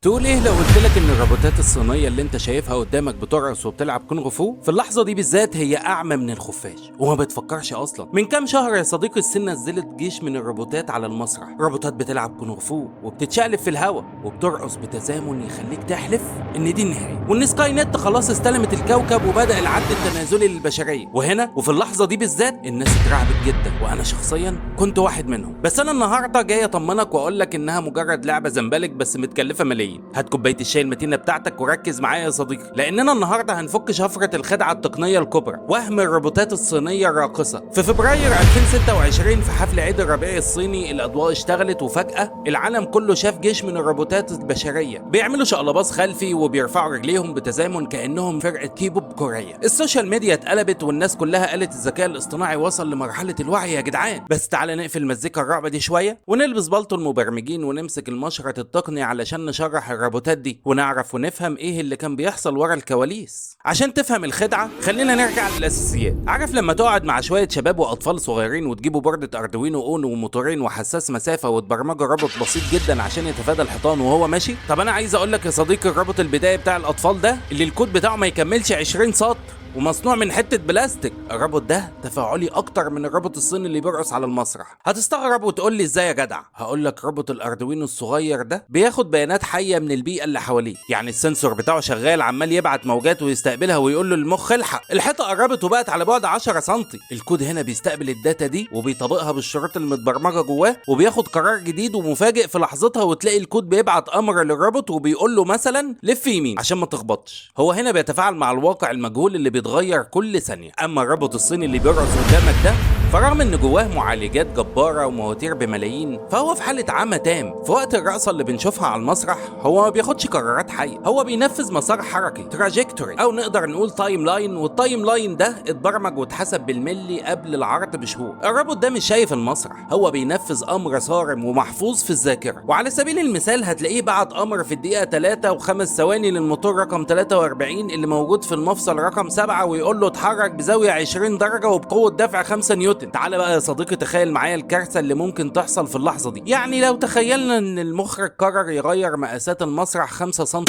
تقول ايه لو قلت لك ان الروبوتات الصينية اللي انت شايفها قدامك بترقص وبتلعب كونغ فو في اللحظة دي بالذات هي اعمى من الخفاش وما بتفكرش اصلا؟ من كام شهر يا صديقي الصين نزلت جيش من الروبوتات على المسرح، روبوتات بتلعب كونغ فو وبتتشقلب في الهواء وبترقص بتزامن يخليك تحلف ان دي النهاية، وان سكاي نت خلاص استلمت الكوكب وبدا العد التنازلي للبشرية. وهنا وفي اللحظة دي بالذات الناس اترعبت جدا، وانا شخصيا كنت واحد منهم. بس انا النهارده جاي اطمنك واقول لك انها مجرد لعبه زنبلك بس متكلفه ملايين. هات كوباية الشاي المتينة بتاعتك وركز معايا يا صديقي، لاننا النهارده هنفك شفرة الخدعه التقنية الكبرى، وهم الروبوتات الصينية الراقصه. في فبراير 2026 في حفل عيد الربيع الصيني الاضواء اشتغلت، وفجاة العالم كله شاف جيش من الروبوتات البشرية بيعملوا شقلباز خلفي وبيرفعوا رجليهم بتزامن كانهم فرقه كيبوب كوريه. ال social media اتقلبت والناس كلها قالت الذكاء الاصطناعي وصل لمرحلة الوعي يا جدعان. بس تعالى نقفل مزيكا الرعب دي شوية ونلبس بالطو المبرمجين ونمسك المشرط التقني علشان نشرح الروبوتات دي ونعرف ونفهم ايه اللي كان بيحصل ورا الكواليس. عشان تفهم الخدعه خلينا نرجع للاساسيات. عارف لما تقعد مع شوية شباب واطفال صغيرين وتجيبوا بوردة اردوينو اونو وموتورين وحساس مسافة وتبرمجوا روبوت بسيط جدا عشان يتفادى الحيطان وهو ماشي؟ طب انا عايز اقول لك يا صديقي الروبوت البداية بتاع الاطفال ده اللي الكود بتاعه ما يكملش 20 سطر ومصنوع من حتة بلاستيك، الروبوت ده تفاعلي اكتر من الروبوت الصيني اللي بيرقص على المسرح. هتستغرب وتقول لي ازاي يا جدع؟ هقول لك روبوت الاردوينو الصغير ده بياخد بيانات حيه من البيئة اللي حواليه، يعني ال sensor بتاعه شغال عمال يبعت موجات ويستقبلها ويقول له المخ الحق الحيطة قربت وبقت على بعد 10 سم. الكود هنا بيستقبل ال data دي وبيطبقها بالشروط المتبرمجه جواه وبياخد قرار جديد ومفاجئ في لحظتها، وتلاقي الكود بيبعت امر للروبوت وبيقول له مثلا لف يمين عشان ما تخبطش. هو هنا بيتفاعل مع الواقع المجهول اللي بيتغير كل ثانية. اما الروبوت الصيني اللي بيرقص قدامك ده فرغم ان جواه معالجات جبارة ومواتير بملايين فهو في حاله عمى تام. في وقت الرقصة اللي بنشوفها على المسرح هو ما بياخدش قرارات حيه، هو بينفذ مسار حركي trajectory او نقدر نقول timeline، وال timeline ده اتبرمج واتحسب بالملي قبل العرض بشهور. الروبوت ده مش شايف المسرح، هو بينفذ امر صارم ومحفوظ في الذاكرة. وعلى سبيل المثال هتلاقيه بعت امر في الدقيقة 3 و5 ثواني للموتور رقم 43 اللي موجود في المفصل رقم 7 ويقول له اتحرك بزاوية 20 درجه وبقوة دفع 5 نيوتن. تعالى بقى يا صديقي تخيل معايا الكارثة اللي ممكن تحصل في اللحظة دي. يعني لو تخيلنا ان المخرج قرر يغير مقاسات المسرح 5 سم،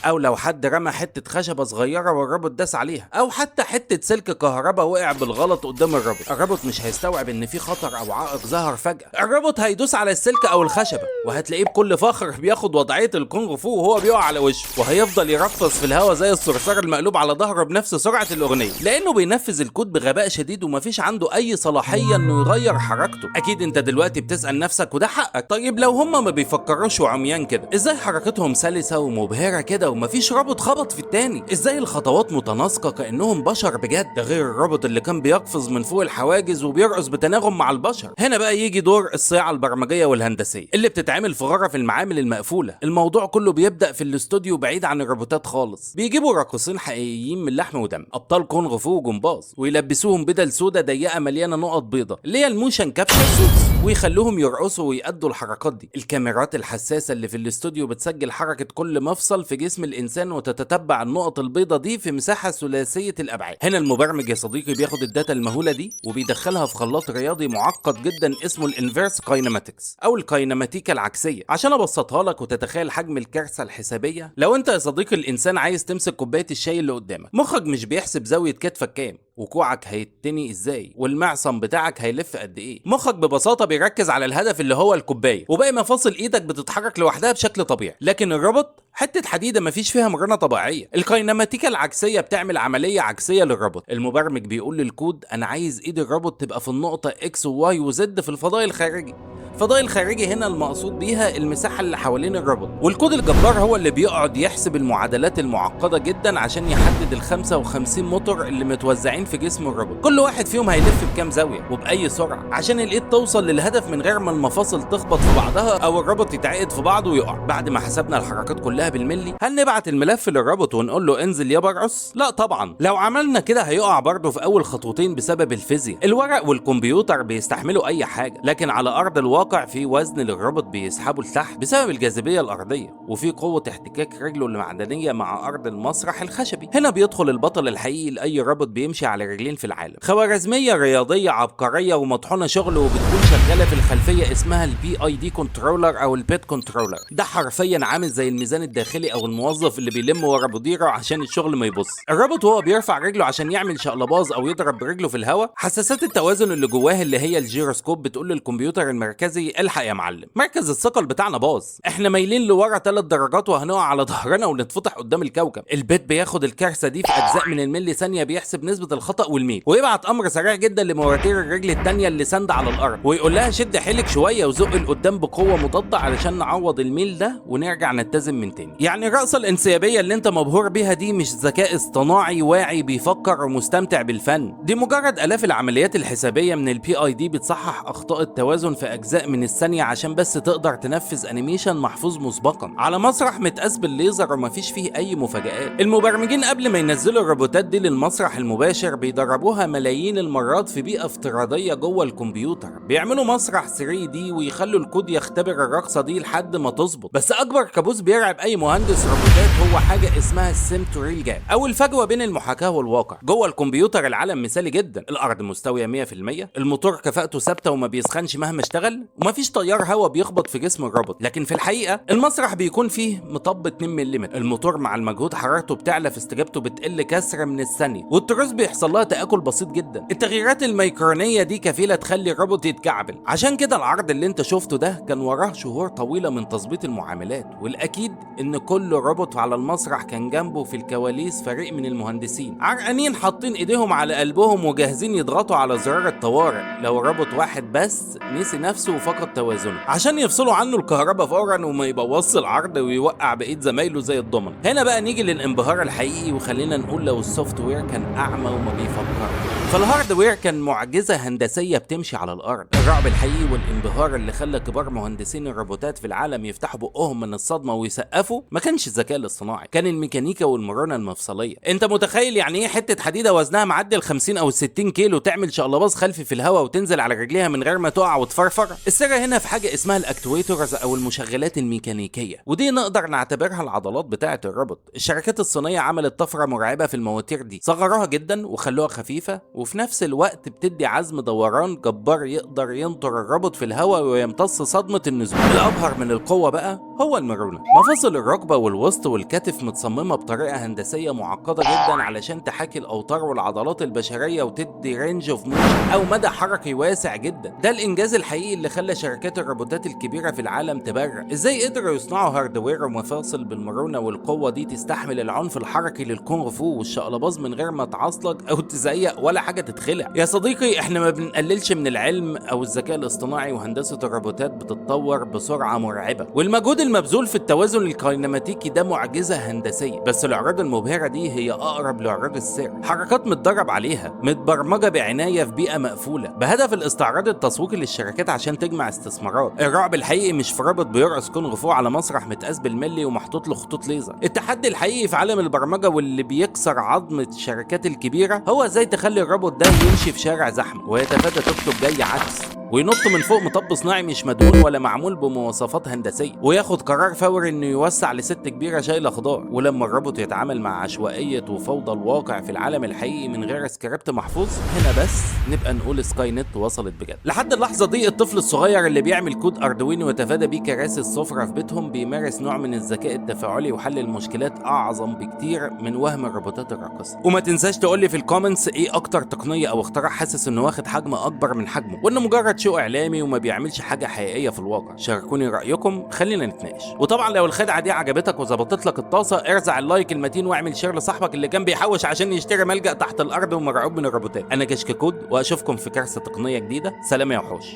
او لو حد رمى حتة خشبه صغيرة والروبوت داس عليها، او حتى حتة سلك كهرباء وقع بالغلط قدام الروبوت، الروبوت مش هيستوعب ان في خطر او عائق ظهر فجاة. الروبوت هيدوس على السلك او الخشبة وهتلاقيه بكل فخر بياخد وضعية الكونغ فو وهو بيقع على وشه، وهيفضل يرفص في الهواء زي الصرصار المقلوب على ظهره بنفس سرعة الاغنية، لانه بينفذ الكود بغباء شديد ومفيش عنده اي صلاحية انه يغير حركته. اكيد انت دلوقتي بتسال نفسك وده حقك، طيب لو هما ما بيفكروش وعميان كده ازاي حركتهم سلسه ومبهره كده ومفيش روبوت خبط في التاني؟ ازاي الخطوات متناسقه كانهم بشر بجد؟ ده غير الروبوت اللي كان بيقفز من فوق الحواجز وبيرقص بتناغم مع البشر. هنا بقى يجي دور الصياعه البرمجيه والهندسية اللي بتتعمل في غرف المعامل المقفولة. الموضوع كله بيبدا في الاستوديو بعيد عن الروبوتات خالص. بيجيبوا راقصين حقيقيين من لحم ودم، ابطال كونغ فو وجمباز، ويلبسوهم بدل سودا ضيقه مليانة نقط بيضاء اللي هي ال motion capture suits، ويخلوهم يرقصوا ويأدوا الحركات دي. الكاميرات الحساسة اللي في الاستوديو بتسجل حركة كل مفصل في جسم الانسان وتتتبع النقط البيضاء دي في مساحة ثلاثية الابعاد. هنا المبرمج يا صديقي بياخد ال data المهوله دي وبيدخلها في خلاط رياضي معقد جدا اسمه ال inverse kinematics او الكاينماتيكا العكسيه. عشان ابسطها لك وتتخيل حجم الكارثة الحسابيه، لو انت يا صديقي الانسان عايز تمسك كوباية الشاي اللي قدامك، مخك مش بيحسب زاوية كتفك كام وكوعك هيتني ازاي والمعصم بتاعك هيلف قد ايه. مخك ببساطة بيركز على الهدف اللي هو الكوباية، وباقي مفاصل ايدك بتتحرك لوحدها بشكل طبيعي. لكن الروبوت حتة حديده مفيش فيها مرونة طبيعية. الكاينماتيكا العكسيه بتعمل عملية عكسية للروبوت. المبرمج بيقول للكود انا عايز ايد الروبوت تبقى في النقطة X و Y و Z في الفضاء الخارجي. الفضاء الخارجي هنا المقصود بيها المساحة اللي حوالين الروبوت، والكود الجبار هو اللي بيقعد يحسب المعادلات المعقدة جدا عشان يحدد ال 55 موتور اللي متوزعين في جسم الروبوت، كل واحد فيهم هيلف بكام زاوية وباي سرعة عشان الايد توصل للهدف من غير ما المفاصل تخبط في بعضها او الروبوت يتعقد في بعضه ويقع. بعد ما حسبنا الحركات كلها بالملي، هل نبعت الملف للروبوت ونقول له انزل يابا ارقص؟ لا طبعا، لو عملنا كده هيقع برضه في اول خطوتين بسبب الفيزياء. الورق والكمبيوتر بيستحملوا اي حاجة، لكن على ارض الواقع الواقع في وزن للروبوت بيسحبه لتحت بسبب الجاذبية الارضية، وفي قوة احتكاك رجله المعدنية مع ارض المسرح الخشبي. هنا بيدخل البطل الحقيقي لاي روبوت بيمشي على رجلين في العالم، خوارزمية رياضية عبقرية ومطحونه شغل، وبتكون شغالة في الخلفية اسمها البي اي دي كنترولر او البيت كنترولر. ده حرفيا عامل زي الميزان الداخلي او الموظف اللي بيلم ورا مديره عشان الشغل ما يبص. الروبوت وهو بيرفع رجله عشان يعمل شقلباز او يضرب برجله في الهواء، حساسات التوازن اللي جواه اللي هي الجيروسكوب بتقول للكمبيوتر المركزي الحق يا معلم، مركز الثقل بتاعنا باظ، احنا مايلين لورا 3 درجات وهنقع على ظهرنا ونتفطح قدام الكوكب. البيت بياخد الكارثة دي في اجزاء من الملي ثانية، بيحسب نسبه الخطا والميل، ويبعت امر سريع جدا لمواتير الرجل الثانية اللي ساندة على الارض، ويقول لها شد حيلك شوية وزق لقدام بقوة مضادة علشان نعوض الميل ده ونرجع نتزن من تاني. يعني الرقصة الانسيابيه اللي انت مبهور بيها دي مش ذكاء اصطناعي واعي بيفكر ومستمتع بالفن، دي مجرد الاف العمليات الحسابيه من البي اي دي بتصحح اخطاء التوازن في اجزاء من الثانية عشان بس تقدر تنفذ animation محفوظ مسبقا على مسرح متقاس بالليزر ومفيش فيه اي مفاجآت. المبرمجين قبل ما ينزلوا الروبوتات دي للمسرح المباشر بيدربوها ملايين المرات في بيئة افتراضية جوه الكمبيوتر، بيعملوا مسرح 3D ويخلوا الكود يختبر الرقصة دي لحد ما تظبط. بس اكبر كابوس بيرعب اي مهندس روبوتات هو حاجة اسمها ال sim to real gap، او الفجوة بين المحاكاة والواقع. جوه الكمبيوتر العالم مثالي جدا، الارض مستوية 100%، الموتور كفاءته ثابتة وما بيسخنش مهما اشتغل، ومفيش تيار هواء بيخبط في جسم الروبوت. لكن في الحقيقة المسرح بيكون فيه مطب 2 ملم، الموتور مع المجهود حرارته بتعلى فاستجابته بتقل كسر من الثانية، والتروس بيحصل لها تاكل بسيط جدا. التغييرات الميكرونيه دي كفيله تخلي الروبوت يتكعبل. عشان كده العرض اللي انت شفته ده كان وراه شهور طويلة من تظبيط المعاملات، والاكيد ان كل روبوت على المسرح كان جنبه في الكواليس فريق من المهندسين عرقانين حاطين ايديهم على قلبهم وجاهزين يضغطوا على زرار الطوارئ لو روبوت واحد بس نسي نفسه وفقد توازنه، عشان يفصلوا عنه الكهرباء فورا وما يبوظش العرض ويوقع بقية زمايله زي الضمن. هنا بقى نيجي للانبهار الحقيقي، وخلينا نقول لو ال software كان اعمى وما بيفكرش، فال hardware كان معجزه هندسية بتمشي على الارض. الرعب الحقيقي والانبهار اللي خلى كبار مهندسين الروبوتات في العالم يفتحوا بقهم من الصدمة ويسقفوا ما كانش الذكاء الاصطناعي، كان الميكانيكا والمرونة المفصليه. انت متخيل يعني ايه حتة حديده وزنها معدي ال 50 او 60 كيلو تعمل شقلباز خلفي في الهواء وتنزل على رجليها من غير ما تقع وتفرفر؟ السر هنا في حاجة اسمها ال actuators او المشغلات الميكانيكية، ودي نقدر نعتبرها العضلات بتاعه الروبوت. الشركات الصينية عملت طفرة مرعبة في المواتير دي، صغروها جدا وخلوها خفيفة، وفي نفس الوقت بتدي عزم دوران جبار يقدر ينطر الروبوت في الهواء ويمتص صدمة النزول. الابهر من القوة بقى هو المرونة. مفاصل الركبة والوسط والكتف متصممه بطريقة هندسية معقدة جدا علشان تحاكي الاوتار والعضلات البشرية وتدي range of motion او مدى حركي واسع جدا. ده الانجاز الحقيقي اللي خلى شركات الروبوتات الكبيرة في العالم تبرق. ازاي قدروا يصنعوا hardware ومفاصل بالمرونه والقوه دي تستحمل العنف الحركي للكونغ فو والشقلباز من غير ما تعصلج او تزيق ولا حاجة تتخلع؟ يا صديقي احنا ما بنقللش من العلم او الذكاء الاصطناعي، وهندسة الروبوتات بتتطور بسرعة مرعبة، والمجهود المبذول في التوازن الكاينماتيكي ده معجزه هندسية. بس العروض المبهره دي هي اقرب لعروض السيرك، حركات متدرب عليها، متبرمجه بعناية في بيئة مقفولة بهدف الاستعراض التسويقي للشركات عشان تجمع استثمارات. الرعب الحقيقي مش في روبوت بيرقص كونغ فو على مسرح متقاس بالملي ومحطوط له خطوط ليزر. التحدي الحقيقي في عالم البرمجة واللي بيكسر عظمه الشركات الكبيرة هو ازاي تخلي الروبوت ده يمشي في شارع زحمة ويتفادى توك توك جاي عكس، وينط من فوق مطب صناعي مش مدهون ولا معمول بمواصفات هندسية، وياخد قرار فوري انه يوسع لست كبيرة شايله خضار. ولما الروبوت يتعامل مع عشوائية وفوضى الواقع في العالم الحقيقي من غير سكريبت محفوظ، هنا بس نبقى نقول سكاي نت وصلت بجد. لحد اللحظة دي الطفل الصغير اللي بيعمل كود اردوينو ويتفادى بيه كراسي السفرة في بيتهم بيمارس نوع من الذكاء التفاعلي وحل المشكلات اعظم بكتير من وهم الروبوتات الراقصه. وما تنساش تقول لي في ال comments ايه اكتر تقنية او اختراع حاسس انه واخد حجم اكبر من حجمه وانه مجرد show اعلامي وما بيعملش حاجة حقيقية في الواقع. شاركوني رايكم، خلينا نتناقش. وطبعا لو الخدعه دي عجبتك وظبطت لك الطاسه، ارزع ال like المتين واعمل share لصاحبك اللي كان بيحوش عشان يشتري ملجأ تحت الارض ومرعوب من الروبوتات. انا كشك كود، واشوفكم في كارثة تقنية جديدة. سلام يا وحوش.